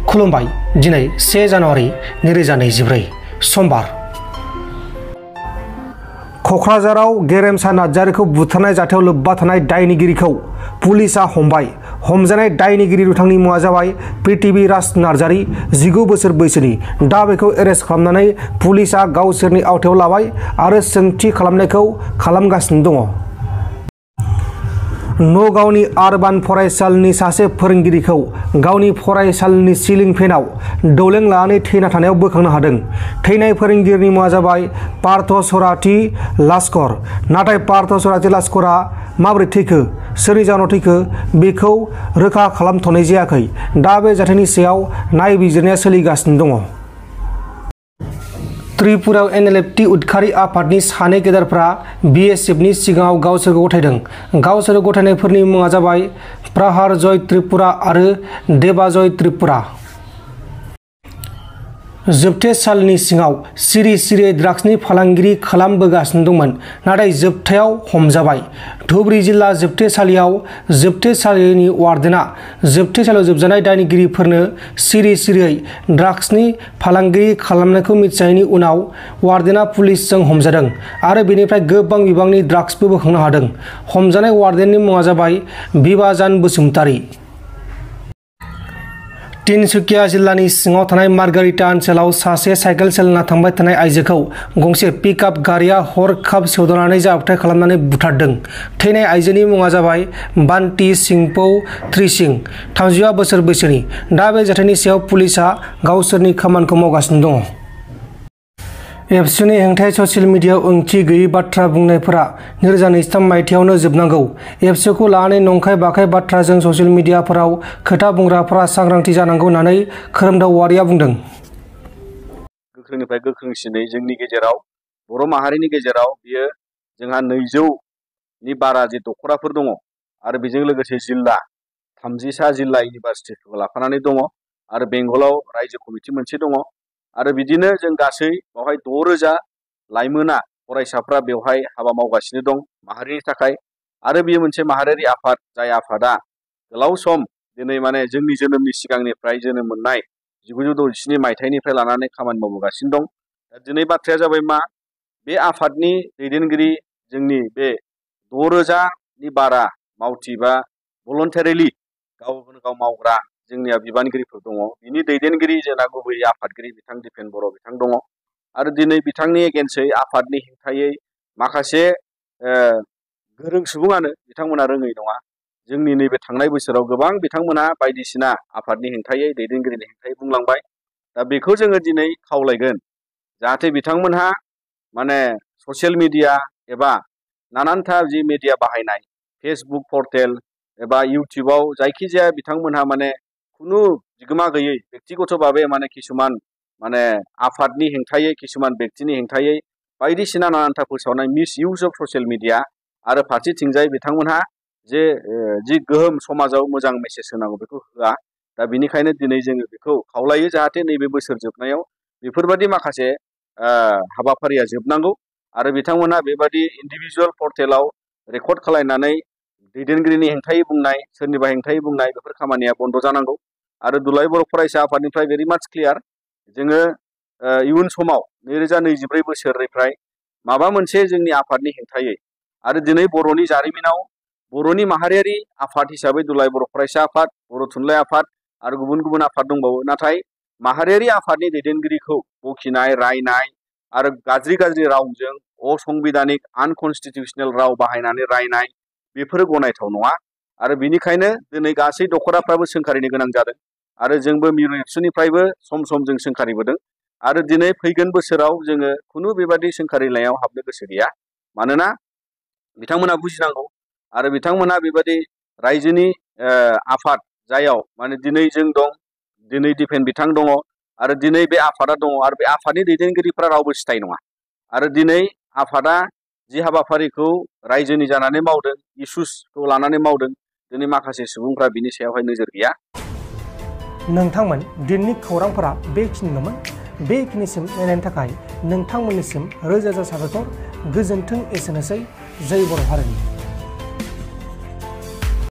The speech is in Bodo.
खुलुमबाय दिनै 1 जानुवारि 2024 समबार। क'क्राझाराव गेरेमसा नार्जारिखौ बुथारनाय जाथायाव लोब्बा थानाय दायनिगिरिखौ पुलिसआ हमबाय। हमजानाय दायनिगिरि दुथांनि मुङा जाबाय प्रिथिबि राज नार्जारि, 19 बोसोर बैसोनि। दा बेखौ एरेस्ट खालामनानै पुलिसआ गावसोरनि आवथायाव लाबाय आरो सोंथि खालामनायखौ खालामगासिनो दङ। नगावनि आरबान फरायसालिनि सासे फोरोंगिरिखौ गावनि फरायसालिनि सिलिं फेनआव दौलें लानानै थैना थानायाव बोखांनो हादों। थैनाय फोरोंगिरिनि मुङा जाबाय पार्थ सराथि लास्कर। नाथाय पार्थ सराथि लास्करआ माबोरै थैखो, सोरनि जाहोनाव थैखो बेखौ रोखा खालामथ'नाय जायाखै। दा बे जाथायनि सायाव नायबिजिरनाया सोलिगासिनो दङ। त्रिपुरायाव NLFT उदखारि आफादनि सानै गेदेरफोरा BSFनि सिगाङाव गावसोरखौ गथायदों। गावसोर गथायनायफोरनि मुङा जाबाय प्रहार जय त्रिपुरा आरो देबाजय त्रिपुरा। जोबथेसालिनि सिङाव सिरि सिरियै ड्राग्सनि फालांगिरि खालामबोगासिनो दंमोन, नाथाय जोबथायाव हमजाबाय। धुबुरी जिल्ला जोबथेसालियाव जोबथेसालिनि वार्डेनआ जोबथेसालियाव जोबजानाय दायनिगिरिफोरनो सिरि सिरियै ड्राग्सनि फालांगिरि खालामनायखौ मिथिनायनि उनाव वार्डेनआ पुलिसजों हमजादों आरो बेनिफ्राय गोबां बिबांनि ड्राग्सबो बोखांनो हादों। हमजानाय वार्डेननि मुङा जाबाय बिबाजान बसुमतारी। तिनसुकिया जिल्लानि सिङाव थानाय मार्गारिटा ओनसोलाव सासे साइकेल सालायना थांबाय थानाय आइजोखौ गंसे पिकआप गारिआ हरखाब सौदावनानै जाब्रबथाय खालामनानै बुथारदों। थैनाय आइजोनि मुङा जाबाय बान्टी सिंपौ थ्रिसिं, 35 बोसोर बैसोनि। दा बे जाथायनि सायाव पुलिसआ गावसोरनि खामानिखौ मावगासिनो दङ। एबसुनि हेंथायै ससियेल मिडियायाव ओंथि गैयै बाथ्रा बुंनायफोरा 2023 मायथाइयावनो जोबनांगौ। एबसुखौ लानानै नंखाय बाखाय बाथ्राजों ससियेल मिडियाफोराव खोथा बुंग्राफोरा सांग्रांथि जानांगौ होननानै खोरोमदाव औवारिया बुंदों। गोख्रोंनिफ्राय गोख्रोंसिनै जोंनि गेजेराव बर' माहारिनि गेजेराव बियो जोंहा 200नि बारा जे दख'राफोर दङ आरो बेजों लोगोसे जिल्ला 30सा जिल्ला इउनिभारसिटिखौ लाफानानै दङ आरो बेंगलाव रायजो कमिटि मोनसे दङ आरो बिदिनो जों गासै बेवहाय 6000 लाइमोना फरायसाफ्रा बेवहाय हाबा मावगासिनो दं माहारिनि थाखाय। आरो बेयो मोनसे माहारियारि आफाद, जाय आफादा गोलाव सम दिनै माने जोंनि जोनोमनि सिगांनिफ्राय जोनोम मोननाय 1967 मायथाइनिफ्राय लानानै खामानि मावबोगासिनो दं। दा दिनै बाथ्राया जाबाय मा, बे आफादनि दैदेनगिरि जोंनि बे 6000नि बारा मावथि बा भलन्टारिलि गावनो गाव मावग्रा जोंनिया बिबानगिरिफोर दङ। बिनि दैदेनगिरि जोंना गुबै आफादगिरि बिथां दिपेन बर' बिथां दङ आरो दिनै बिथांनि एगेन्सै आफादनि हेंथायै माखासे गोरों सुबुङानो, बिथांमोना रोङै नङा, जोंनि नैबे थांनाय बोसोराव गोबां बिथांमोना बायदिसिना आफादनि हेंथायै दैदेनगिरिनि हेंथायै बुंलांबाय। दा बेखौ जोङो दिनै खावलायगोन जाहाथे बिथांमोनहा माने ससियेल मिडिया एबा नानानथा जि मिडिया बाहायनाय फेसबुक पर्टेल एबा इउटिउबाव जायखिजाया बिथांमोनहा माने खुनु बिगोमा गैयै बेक्तिगत भाबे माने किसुमान माने आफादनि हेंथायै किसुमान बेक्तिनि हेंथायै बायदिसिना नानानथा फोसावनाय miss use of social media आरो फारसेथिंजाय बिथांमोनहा जि गोहोम समाजाव मोजां मेसेज होनांगौ बेखौ होआ। दा बिनिखायनो दिनै जोङो बेखौ खावलायो जाहाथे नैबे बोसोर जोबनायाव बेफोरबायदि माखासे हाबाफारिया जोबनांगौ आरो बिथांमोनहा बेबायदि इन्डिभिजुवेल पर्टेलाव रेकर्ड खालायनानै दैदेनगिरिनि हेंथायै बुंनाय, सोरनिबा हेंथायै बुंनाय, बेफोर खामानिया बन्द जानांगौ। आरो दुलाराय बर' फरायसा आफादनिफ्राय भेरि माच क्लियार, जोङो इयुन समाव 2024 बोसोरनिफ्राय माबा मोनसे जोंनि आफादनि हेंथायै आरो दिनै बर'नि जारिमिनाव बर'नि माहारियारि आफाद हिसाबै दुलाराय बर' फरायसा आफाद, बर' थुनलाइ आफाद आरो गुबुन गुबुन आफाद दंबावो, नाथाय माहारियारि आफादनि दैदेनगिरिखौ बखिनाय, रायनाय आरो गाज्रि गाज्रि रावजों असंबिधानिक आनकनस्टिटिउसनेल राव बाहायनानै रायनाय बेफोरो गनायथाव नङा। आरो बिनिखायनो दिनै गासै दख'राफ्राबो सोंखारिनो गोनां जादों आरो जोंबो मिरु एबसुनिफ्रायबो सम सम जों सोंखारिबोदों आरो दिनै फैगोन बोसोराव जोङो खुनु बेबादि सोंखारिनायाव हाबनो गोसो गैया। मानोना बिथांमोना बुजिनांगौ आरो बिथांमोना बेबादि रायजोनि आफाद जायाव माने दिनै जों दं, दिनै दिपेन बिथां दङ आरो दिनै बे आफादा दङ आरो बे आफादनि दैदेनगिरिफ्रा रावबो सिथाय नङा। आरो दिनै आफादा जि हाबाफारिखौ रायजोनि जानानै मावदों, इसुसखौ लानानै मावदों, दिनै माखासे सुबुंफ्रा बिनि सायावहाय नोजोर गैया। नोंथांमोन दिननि खौरांफोरा बेखिनिल'मोन। बेखिनिसिम नायनायनि थाखाय नोंथांमोननिसिम रोजा रोजा साबायखर। गोजोन्थों। एसेनोसै। जय बर' हारिनि।